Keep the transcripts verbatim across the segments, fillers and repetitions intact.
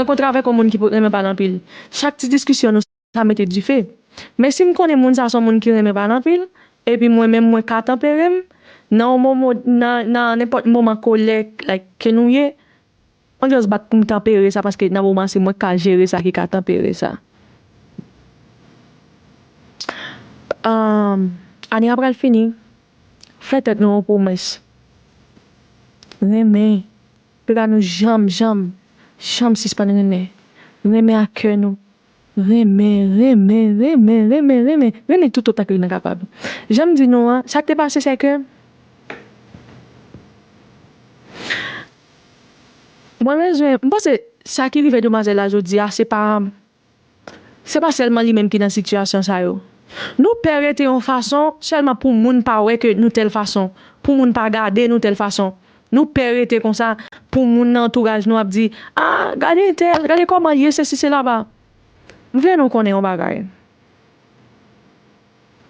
rankontre avèk yon moun ki renmen pale anpil, chak ti diskisyon nou sa mete dife. Men si m konnen moun sa se yon moun ki renmen pale anpil, epi mwen menm mwen ka tanpere m, nan yon moman, nan, nan nenpòt moman kolè, like, ke nou ye, mwen just bat pou m tanpere sa, paske nan moman se mwen k ka jere sa, ki ka tanpere sa. Um, ane a pral fini, fè tèt nou yon pwomès. Renmen. Pou pa nou janm, janm, janm sispann renmen. Renmen ak kè nou. Renmen, renmen, renmen, renmen, renmen. Renmen toutotan ke nou kapab. Jan m di nou an, sa k te pase, se ke mwen bezwen, m panse sa ki rive demwazèl la jodi a, se pa, se pa sèlman li menm ki nan sitiyasyon sa yo. Nou pè rete yon fason sèlman pou moun pa wè ke nou tèl fason, pou moun pa gade nou tèl fason. Nou pè rete konsa pou moun nan antouraj nou ap di, "Ah, gade entèl, gade kòman l ye, sesi, sela." M vle nou konnen yon bagay.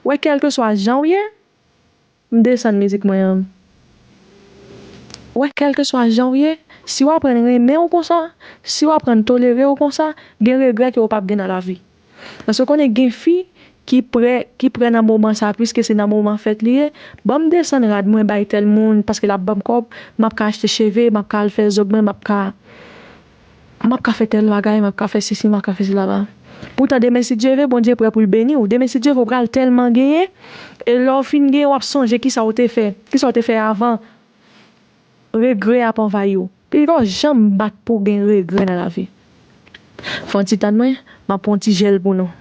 Wè, kèlkeswa jan w ye, m desann mizik mwen an. Wè, kèlkeswa jan w ye, si w aprann renmen w konsa, si w aprann tolere w konsa, gen regrè ke w p ap gen nan lavi. Paske w konnen gen fi ki prè, ki prè nan moman sa, piske se nan moman fèt li ye. Ban m desann rad mwen bay tèl moun, paske l ap ban m kòb, m ap ka achte cheve, m ap ka al fè zong mwen, m ap ka, m ap ka fè tèl bagay, m ap ka fè sesi, m ap ka fè sela. Poutan, demen, si Dye vle, Bondye prè pou l beni w. Demen, si Dye vle, w pral tèlman genyen, e lè w fin genyen, w ap sonje kisa w te fè, kisa w te fè avan. Regrè ap anvayi w. Piga w janm bat pou w gen regrè nan lavi. Fè yon ti tann mwen, m ap pran yon ti jèl pou nou.